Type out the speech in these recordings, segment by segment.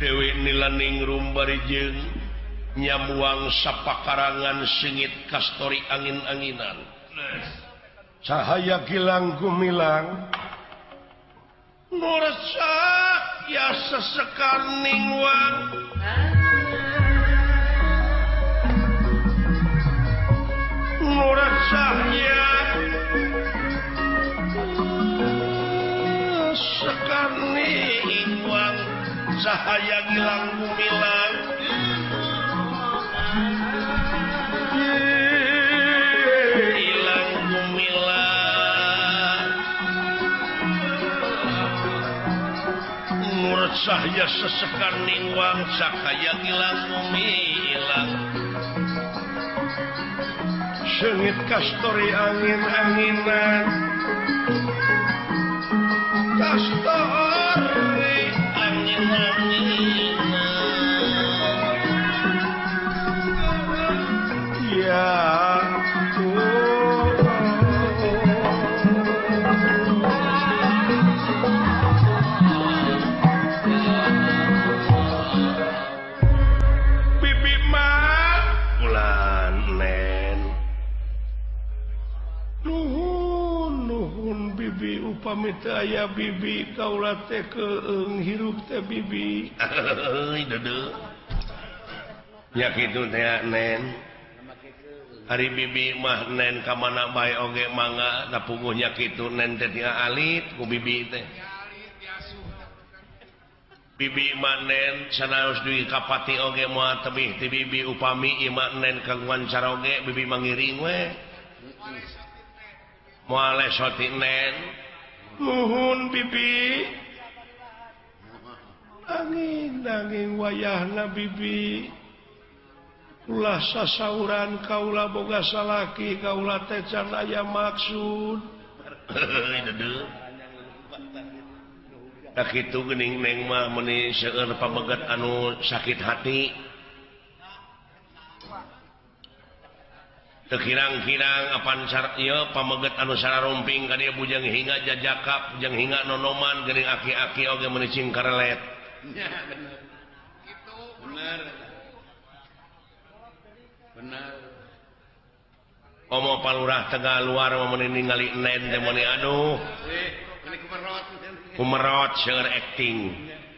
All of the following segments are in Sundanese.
Dewi Nilaningrum bari jeung nyamuang sapakarangan sengit kastori angin-anginan. Cahaya gilang gumilang nuresak ya sesekar ningwang. Nuresak ya sekar ningwang. Cahaya gilang gumilang hilang gumilang. Nur cahaya sesekar ningwang. Cahaya gilang gumilang sengit kastori angin-anginan. Kastori angin-anginan. Ya bibi mah bulan nen. Nuhun nuhun bibi upami teu aya bibi kaula teh keung hirup teh bibi. Heuy deudeuh. Nya kitu teh nen. Hari bibi mah nen ka mana bae oge mangga da puguhnya kitu nen teh alit ku bibi teh. Bibi mah nen sanaos dugi ka pati oge moal tebih ti bibi upami ieu mah nen kagungan caroge bibi mangiring we. Moal lesot ti nen. Nuhun bibi. Angin nanging wayahna bibi. Ulah sasauran kaula boga salaki kaula teh can aya maksud. Tak kitu geuning neng mah meuni seueur pameget anu sakit hati. Teu kirang-kirang apan ieu pameget anu sararumping ka dieu bujang hingga jajakap bujang hingga nonoman geuning aki-aki oge meuni cing karelet. Nya bener. Kitu bener. Benar. Omo palurah Tegal luar mah meuni ningali nen teh meuni aduh. Meuni kumerot. Kumerot seueur acting.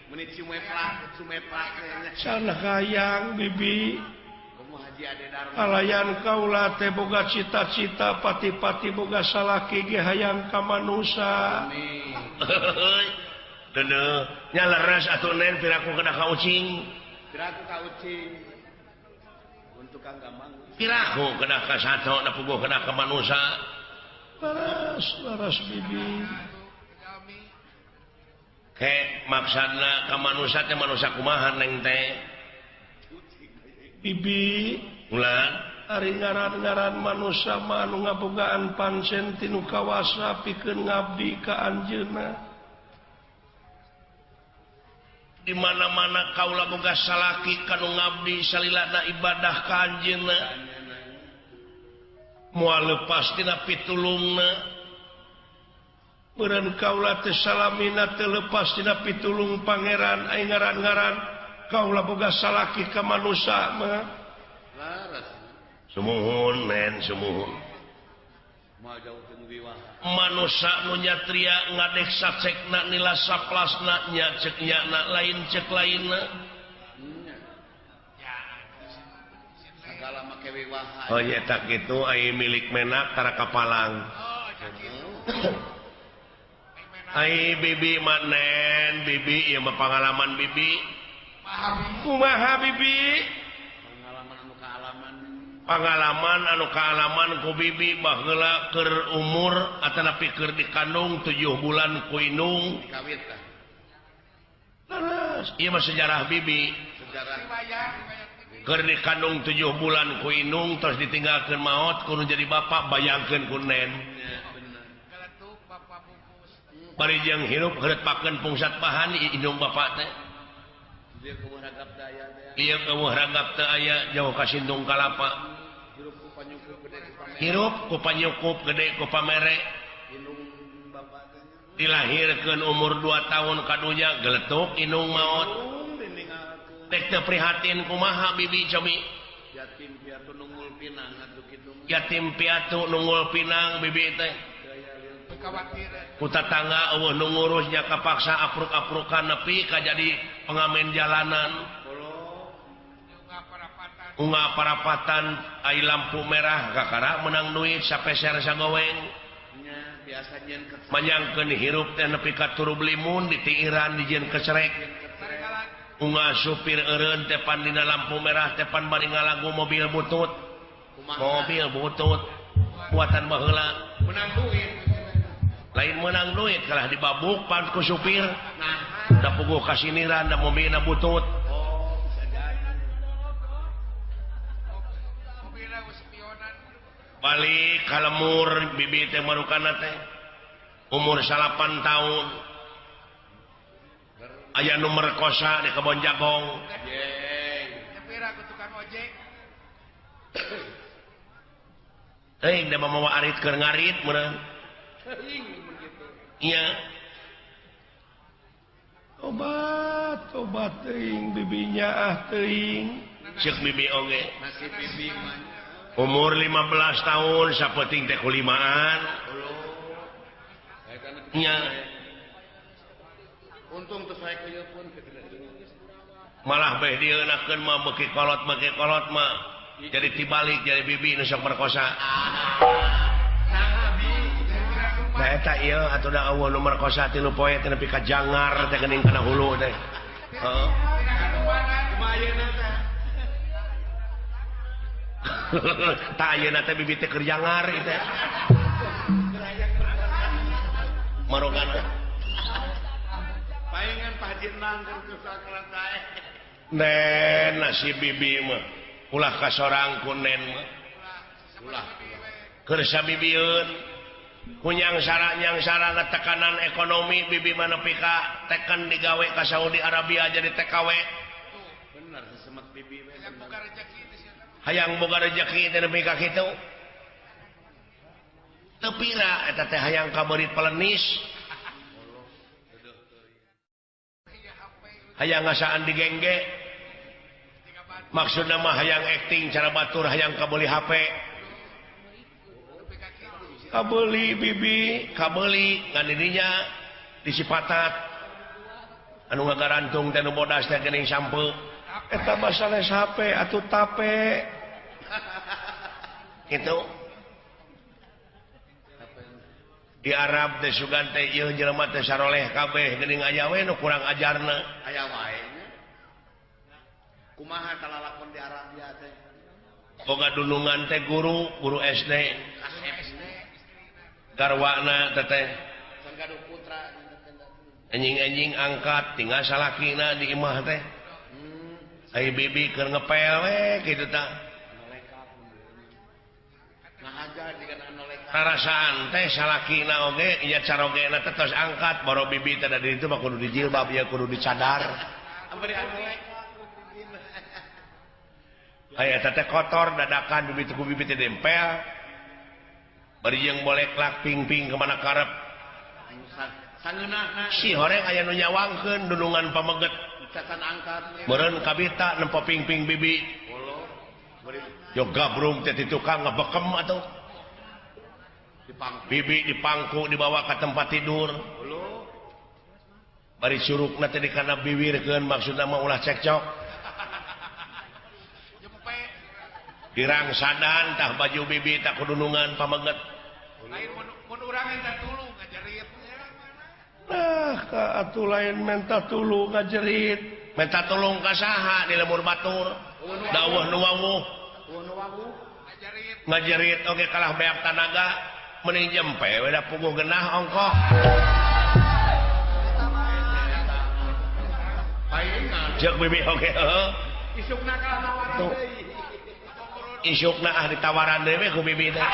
Meuni cumeplak, cumeplak. Sana hayang bibi. Komo Haji Ade Darma. Alayan kaula teh boga cita-cita pati-pati boga salaki ge hayang ka manusa. Deudeuh, nya leres atuh nen piraku kena ka ucing. Piraku ka ucing. Piraku kena ka sato na puguh kena ka manusa. Laras laras bibi. Ke maksudna ka manusa teh manusa kumaha neng teh? Bibi ulah ari ngaran-ngaran manusa mah anu ngabogaan pancen tinu kawasa pikeun ngabdi ka anjeunna. Di mana-mana kaula boga salaki kanu ngabdi salilana ibadah ka anjeunna. Moal lepas tina pitulungna. Meureun kaula teh salamina teu lepas tina pitulung pangeran ai ngaran-ngaran kaula boga salaki ka manusa mah. Laras. Sumuhun nen sumuhun. Manusa nu nyatria ngadek sacekna nila saplasna nya cek nyana lain cek lainna. Oh nya tak kitu ai milik menak tara kapalang. Ai bibi mah nen bibi ieu mah pangalaman bibi. Kumaha bibi? Pangalaman anu kaalaman ku bibi baheula keur umur atanapi keur dikandung 7 bulan ku indung. Leres ieu mah sejarah bibi. Keur dikandung 7 bulan ku indung terus ditinggalkeun maot kudu jadi bapak bayangkeun ku nen. Bari jeung hirup heureutpakeun pungsat pahan indung bapak teh. Ieu keueuh ragap teu aya jauh ka Sindung Kalapa. Hirup ku panyukup gede ku pamere. Dilahirkeun umur 2 tahun kadunya geletuk indung maot. Dek teu prihatin kumaha bibi cobi. Yatim piatu nunggul pinang atuh kitu. Yatim piatu nunggul pinang bibi teh. Ku tatangga eueuh nu ngurusnya kapaksa apruk-aprukan nepi ka jadi pengamen jalanan. Unga parapatan ai lampu merah kakara menang duit sapeser sagoweng. Manyangkeun hirup teh nepi ka turub limun ditiiran dijieun kecerek. Unga supir eureun teh pan dina lampu merah teh pan bari ngalagu mobil butut. Mobil butut buatan baheula. Menang duit. Lain menang duit kalah dibabuk pan ku supir. Da puguh kasiniran da mobilna butut. Balik ka lemur bibi teh marukana teh umur 8 tahun aya nu merkosa di kebon jagong. Teuing da mawa arit keur ngarit meurang. Iya. Obat obat teuing bibinya ah teuing. Ceuk bibi oge. Masih bibi mah. Umur 15 tahun sapeting teh kulimaan. Nya. Untung teu sae kieu pun. Malah beh dieunakeun mah beuki kolot mah. Jadi tibalik jadi bibi nu sok merkosa. Nah eta ieu atuh da eueuh nu merkosa 3 poe teh nepi ka jangar teh geuning kana hulu teh. Heeh. Tak ayeuna teh bibi teh keur jangar ieu teh. Marogana. Paingan Pak Haji Nang keur tusakna sae. Nen nasib bibi mah ulah ka sorang ku nen mah. Ulah. Keur sabibieun kunyang sarana tekanan ekonomi bibi mah nepi ka teken digawe ka Saudi Arabia jadi TKW. Bener sesemet bibi we. Hayang boga rejeki teh nepi ka kitu. Teu pira eta teh hayang kabeurit pelenis. Hayang ngasaan digengge. Maksudna mah hayang akting cara batur hayang kabeuli HP. Kabeuli bibi, kabeuli ngan dirinya disipatat. Anu ngagarantung teh nu bodas teh geuning sampeu. Eta mah sanes HP atuh tape. Kitu. Di Arab teh sugan teh ieu jelema teh saroleh kabeh geuning aya we nu kurang ajarna. Aya wae nya. Kumaha kalalakon di Arabia teh? Boga dunungan teh guru, guru SD. Garwana teh teh. Anjing-anjing angkat tinggal salakina di imah teh. Ai bibi keur ngepel we kitu tah. Karasaan teh salakina oge nya carogena teh tos angkat boro bibi teh da ditu mah kudu dijilbab ya kudu dicadar. Aya teh kotor dadakan bibi teh ku bibi teh dempel. Bari jeung boleklak ping-ping kemana karep. Si horeng aya nu nyawangkeun dunungan pameget. Meureun kabita nempo ping-ping bibi. Yo gabrung teh di tukang ngebekem atuh. Bibi dipangku dibawa ke tempat tidur. Bari curugna teh dikana biwirkeun maksudna mah ulah cekcok. Dirangsadan tah baju bibi tah kudunungan pameget. Nah, ka atuh lain menta tulung ngajerit. Menta tulung ka saha di lemur batur. Dawuh nu wawuh. Ngajerit oge kalah beak tanaga mending jempe we da puguh genah ongkoh. Jeung bibi oge heuh. Isukna kalah nawaran deui. Isukna ah ditawaran deui we ku bibi teh.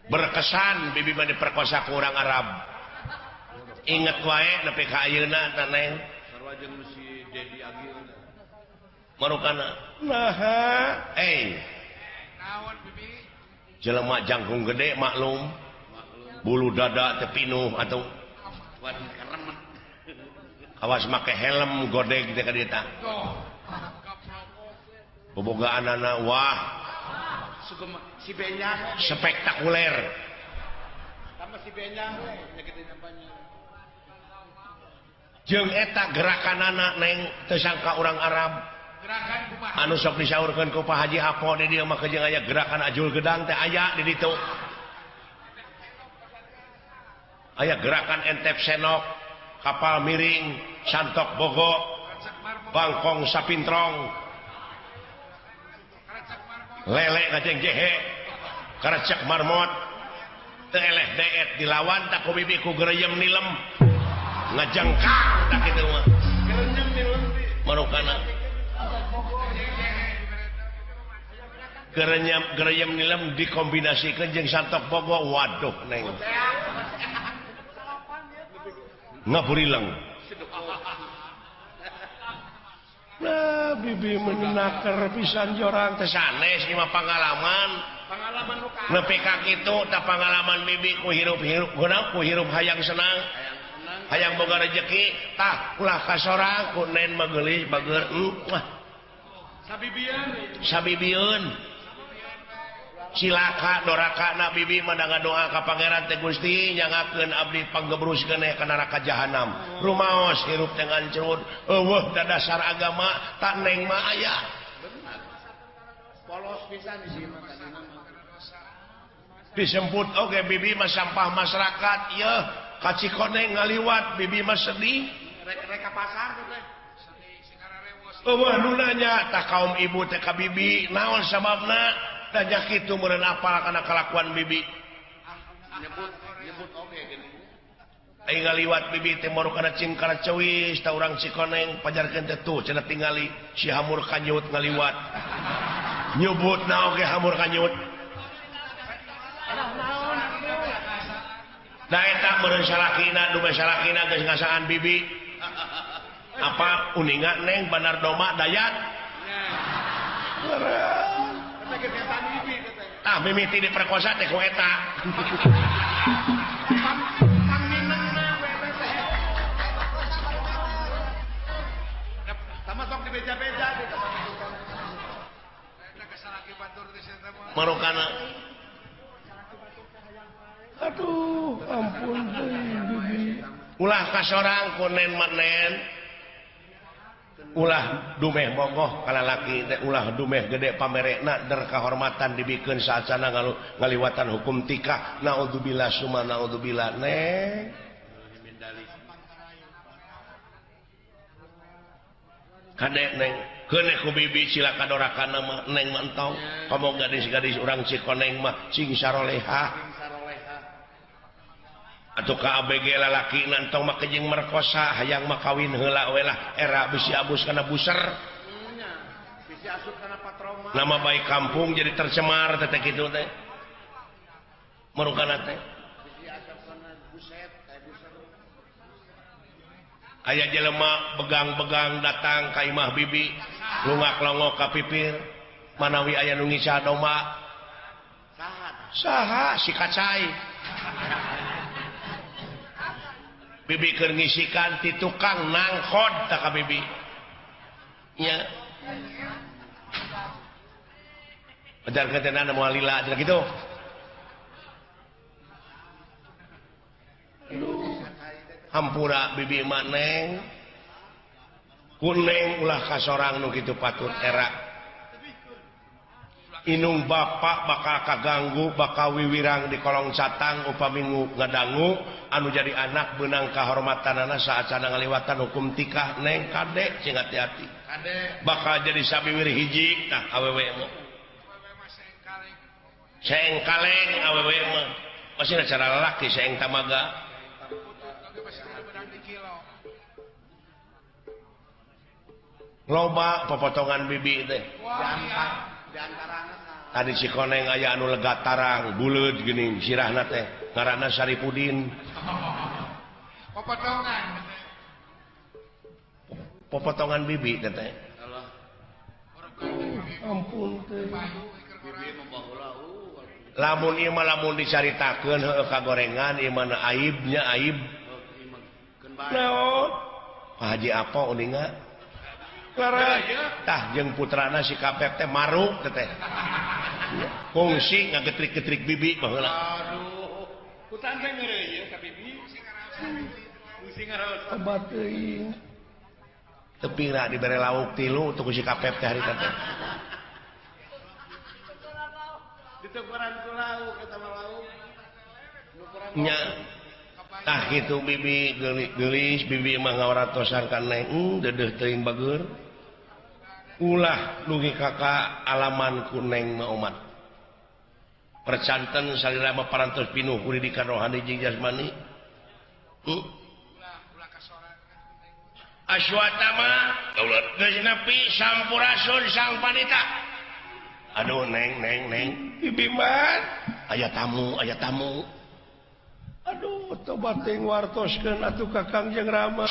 Berkesan bibi mah diperkosa ku urang Arab. Inget wae nepi ka ayeuna teh neng. Sarua jeung si Dedi Agil. Marukana. Naha, eh. Naon bibi? Jelema jangkung gede maklum. Bulu dada teh pinuh atuh. Awas make helm godeg teh ka dieu tah. Bobogaanana wah. Si Benyang spektakuler. Tambah si Benyang we nyakitin apanya. Jeung eta gerakanana neng teu sangka urang Arab. Gerakan kumaha? Anu sok disaurkeun ku Pak Haji Apo di dieu mah jeung aya gerakan ajul gedang teh aya di ditu. Aya gerakan entep senok, kapal miring, santok bogo, bangkong sapintrong, lele kaceng jehe, karecek marmot, teu eleh deet dilawan tak ku bibi ku gereyem nilem, ngajengkang tak kitu mah. Gereyem nilem marukana. Gereyem nilem dikombinasikeun jeung santok bogo, waduh neng. Ngaburileng. Nah, bibi menaker pisan jorang teh sanes ieu mah pangalaman. Pangalaman nu ka. Nepi ka kitu tah pangalaman bibi ku hirup-hirup guna ku hirup hayang senang. Hayang boga rejeki tah ulah ka sorang ku nen mah geulis bager wah. Sabibieun. Sabibieun. Cilaka doraka na bibi mah ngadoa ka pangeran teh Gusti nyangakeun abdi panggebrus keneh ka neraka jahanam. Rumaos hirup teh ngancrut eueuh da dasar agama tak neng mah aya. Polos pisan di sini mah. Disemput oge bibi mah sampah masyarakat yeuh ka Cikoneng ngaliwat bibi mah sedih. Rek ka pasar teh. Eueuh nu nanya tah kaum ibu teh ka bibi naon sababna? Tanya kitu meureun apal kana kalakuan bibi. Nyebut nyebut oge geuning. Ai ngaliwat bibi teh moru kana cing kana ceuis ta urang Cikoneng pajarkeun teh tuh cenah tingali si hamur kanyut ngaliwat. Nyebutna oge hamur kanyut. Da eta meureun salakina dume salakina geus ngasaan bibi. Apa uninga neng Bandar Doma Dayat? Tah mimiti diperkosa teh ku eta. Tama sok dibeja-beja Marukana. Aduh, ampun bibi. Ulah ka sorang ku nen manen. Ulah dumeh bogoh kalalaki teh ulah dumeh gede pamerekna der kahormatan dibikeun saacana ngaliwatan hukum tikah naudzubillah summa naudzubillah neng kade neng keuneh ku bibi cilaka dorakana mah neng mah entong komo gadis-gadis urang Cikoneng mah cing sarolehah atau ka ABG lalaki nantong mah kejeng merkosa hayang mah kawin heula we lah era bisi abus kana buser bisi asup kana patroma nama baik kampung jadi tercemar teh kitu teh marukana teh bisi asup kana buset teh buser aya jelema begang-begang datang ka imah bibi lungak-longok ka pipir manawi aya nu ngisah domba saha saha si kacai bibi keur ngisikan ti tukang nangkod tah ka bibi nya ajarkeun teh nana moal lila cenah kitu hampura bibi mah neng kuneng ulah ka sorang nu kitu patut era inung bapak bakal kaganggu bakal wiwirang di kolong catang upami ngadangu anu jadi anak benang kahormatanana saacana ngaliwatan hukum tikah neng kade sing hati-hati bakal jadi sabiwir hiji tah awewe mah seeng kaleng awewe mah masih cara lalaki seeng tamaga loba popotongan bibi teh tadi Cikoneng aya anu lega tarang buleud geuning sirahna teh ngaranna Saripudin popotongan popotongan bibi teh teh ampun teh Lamun ieu mah lamun dicaritakeun heueuh kagorengan ieu mah aibnya aib. Naon? Pak Haji apa uninga? Tah jeung putrana si Kapep teh maruk teh. Kungsi ngagetrik-getrik bibi baheula. Aduh. Kutan teh ngeureuyeuh ka bibi. Kungsi ngaraos. Obat teuing. Teu pira dibere lauk tilu tuh ku si Kapep teh harita teh. Ditukuran ku lauk eta mah lauk. Nya. Tah kitu bibi geulis bibi mah ngawaratosan ka neng dedeuh teuing bageur. Ulah dugi ka alaman ku neng mah omat. Percanten salira mah parantos pinuh ku didikan rohani jeung jasmani. Aswatama geus nepi sampurasun sang panita. Aduh neng neng neng bibi mah aya tamu aya tamu. Aduh tobat teuing wartoskeun atuh ka Kangjeng Rama.